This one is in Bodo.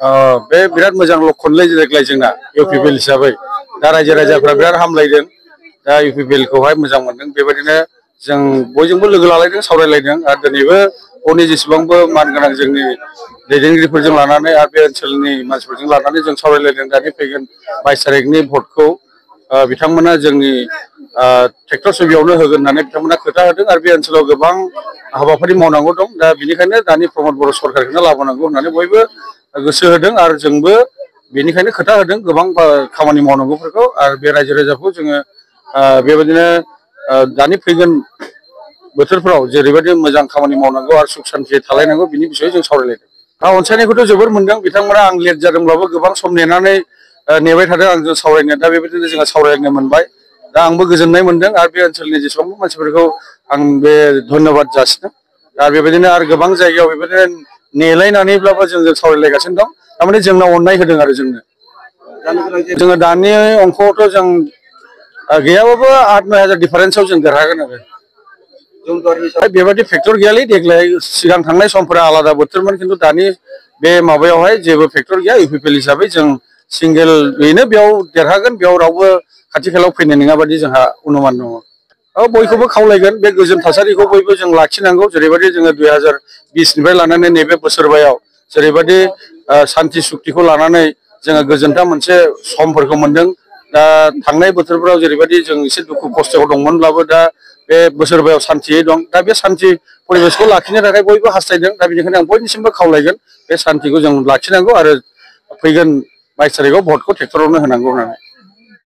बे बिराद मोजां लक्षणलै देग्लाय जोंना इउपिपिएल हिसाबै दा रायजो राजाफ्रा बिराद हामलायदों दा इउपिपिएल खौहाय मोजां मोनदों बेबायदिनो जों बयजोंबो लोगो लालायदों सावरायलायदों आरो दिनैबो बर'नि जेसेबांबो मानगोनां जोंनि दैदेनगिरिफोरजों लानानै आरो बे ओनसोलनि मानसिफोरजों लानानै जों सावरायलायदों दानि फैगोन 22 तारिखनि भटखौ बिथांमोना जोंनि ट्रेक्टर सुबिदायावनो होगोन होननानै बिथांमोना खोथा होदों आरो बे ओनसोलाव गोबां हाबाफारि मावनांगौ दं दा बेनिखायनो दानि प्रमद बर' सरकारखौनो लाबोनांगौ होननानै बयबो गोसो होदों आरो जोंबो बेनिखायनो खोथा होदों गोबां खामानि मावनांगौफोरखौ आरो बे रायजो राजाखौ जोङो बेबायदिनो दानि फैगोन बोथोरफोराव जेरैबायदि मोजां खामानि मावनांगौ आरो सुख सान्थि थालायनांगौ बिनि बिषयै जों सावरायलायदों अनसायनायखौथ' जोबोर मोनदों बिथांमोना आं लेट जादोंब्लाबो गोबां सम नेनानै नेबाय थादों आंजों सावरायनो दा बेबायदिनो जोङो सावरायनो मोनबाय दा आंबो गोजोननाय मोनदों आरो बे ओनसोलनि जेसेबांबो मानसिफोरखौ आं बे धन्यबाद जासिदों दा बेबायदिनो आरो गोबां जायगायाव बेबायदिनो नेलायनानैब्लाबो जों सावरायलायगासिनो दं थारमाने जोंनाव अननाय होदों आरो जोङो दानि अंकआवथ' जों गैयाबाबो 8-9 हाजार डिफारेन्सआव जों देरहागोन आरो बेबायदि फेक्टर गैयालै देग्लाय सिगां थांनाय समफोरा आलादा बोथोरमोन खिन्थु दानि बे माबायावहाय जेबो फेक्टर गैया इउपिपिएल हिसाबै जों सिंगेलयैनो बेयाव देरहागोन बेयाव रावबो खाथि खालायाव फैनाय नङा बायदि जोंहा अनुमान दङ बयखौबो खावलायगोन बे गोजोन थासारिखौ बयबो जों लाखिनांगौ जेरैबायदि जोङो 2020निफ्राय लानानै नैबे बोसोरबायाव जेरैबायदि सान्थि सुक्तिखौ लानानै जोङो गोजोनथा मोनसे समफोरखौ मोनदों दा थांनाय बोथोरफोराव जेरैबायदि जों एसे दुखु खस्थ'आव दंमोनब्लाबो दा बे बोसोरबायाव सान्थियै दं दा बे सान्थि परिबेसखौ लाखिनो थाखाय बयबो हास्थायदों दा बेनिखायनो आं बयनिसिमबो खावलायगोन बे सान्थिखौ जों लाखिनांगौ आरो फैगोन 22 तारिखआव भटखौ ट्रेक्टरावनो होनांगौ होननानै